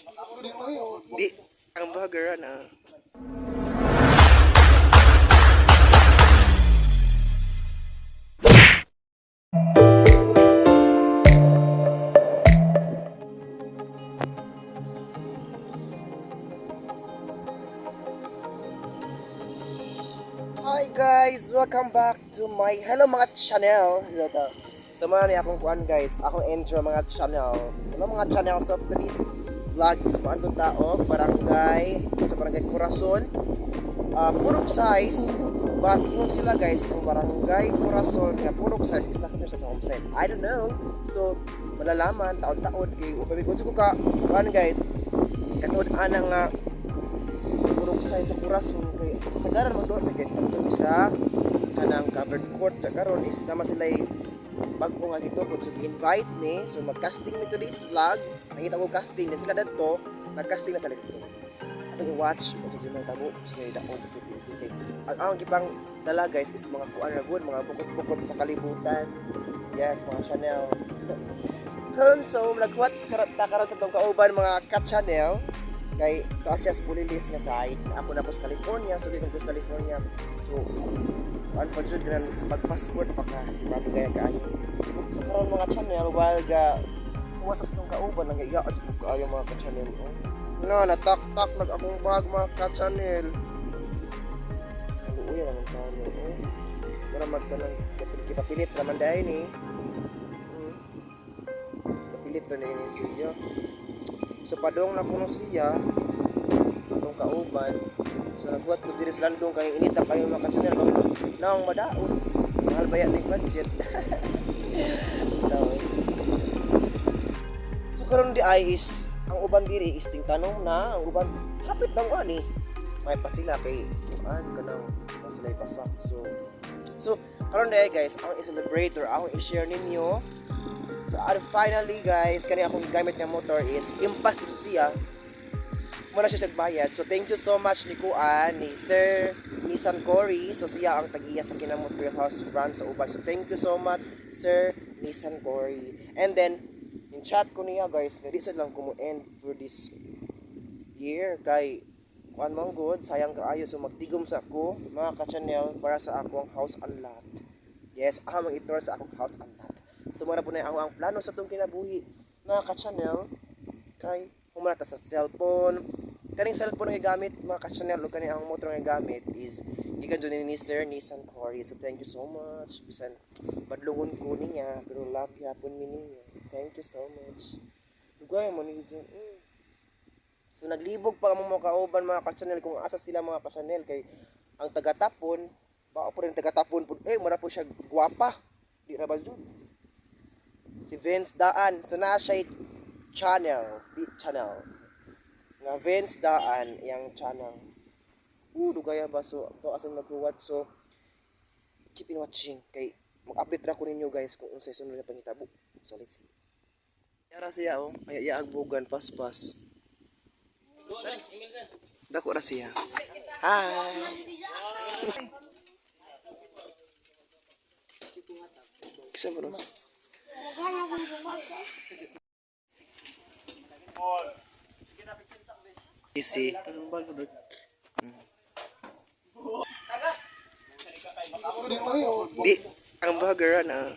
Di, ang vlogger na. Hi guys! Welcome back to my hello mga channel. Hello to. So mga ni akong kuan guys, akong intro mga channel. Hello mga channel. So for today's vlog is paano tao barangay sa barangay Corazon. Purok size but ingon sila guys kung barangay Corazon nga purok size isa kami siya sa home site. I don't know. So malalaman taon-taon kay upay ko ka kuan guys. Katuod ana nga purok size sa Corazon kay kasagaran mo doon guys adto mi sa kanang covered court. Karon is naman sila bag-o nga gitukod, so gi-invite ni, so mag-casting mi to this vlog. Nakita ko casting din sila dadto, nag-casting na sila dito. Atong i-watch kung sa sila tabo sa daog sa PUP kay ang gipang dala guys is mga kuan ra gud, mga bukot-bukot sa kalibutan. Yes, mga channel. Karon so naghuwat karon ta karon sa tong kauban mga ka-channel kay taas siya sa Bulilis nga side. Ako na po sa California, so dito ko sa California. So kuan pa jud ganan pag-passport pa ka, di ba, dugay kaayo. So karon mga channel, while ga huwat sa tong kauban nang iya jud kaayo mga ka-channel, oh. Na natak-tak nag akong bag mga ka-channel. Ang uya naman tayo, oh. Mura magkanang kipapilit naman dahil ni. Kapilit to na ini siya. So padong na kuno siya atong kauban. So naghuwat ko diri sa landong kay inita kayo mga ka-channel kung naong madaot. Mahal ba yan ni budget? Tao. So karon di ay is ang uban diri is tingtanom na ang uban hapit nang ani. May pa sila kay kuan kanang wa sila ipasak. So karon di ay guys, ang i-celebrate or akong i-share ninyo. So finally guys, kani akong gigamit nga motor is impas to siya. Muna siya bayad. So thank you so much ni Kuan, ni Sir Nissan Cory. So siya ang tag-iya sa Kinamot Warehouse brand sa Ubay. So thank you so much, Sir Nissan Cory. And then in chat ko niya guys, nga di sad lang ko mo end for this year kay kuan man good, sayang kaayo. So magtigom sa ako mga ka-channel para sa akong house and lot. Yes, ako mang itor sa akong house and lot. So mura po na ako ang plano sa tong kinabuhi mga ka-channel kay humana ta sa cellphone. Kaning cellphone nga gamit mga ka-channel ug kani ang motor nga gamit is gikan jud ni Sir Nissan Cory. So thank you so much. Bisan badlungon ko niya pero love yapon mi niya. Thank you so much. Dugay mo ni. So naglibog pa mo mga kauban mga ka-channel kung asa sila mga ka-channel kay ang tagatapon baka po rin tagatapon po eh mura po siya gwapa di ra ba jud si Vince Daan. So na siya channel di channel nga Vince Daan iyang channel. Dugaya ba. So to asang naghuwat, so keep in watching kay mag-update ra ko ninyo guys kung unsay sunod na panghitabo. So let's see. Yara siya oh, ay iya agbugan paspas. Dako ra siya. Hi. Kisa mo ron? Easy. Di, ang vlogger na.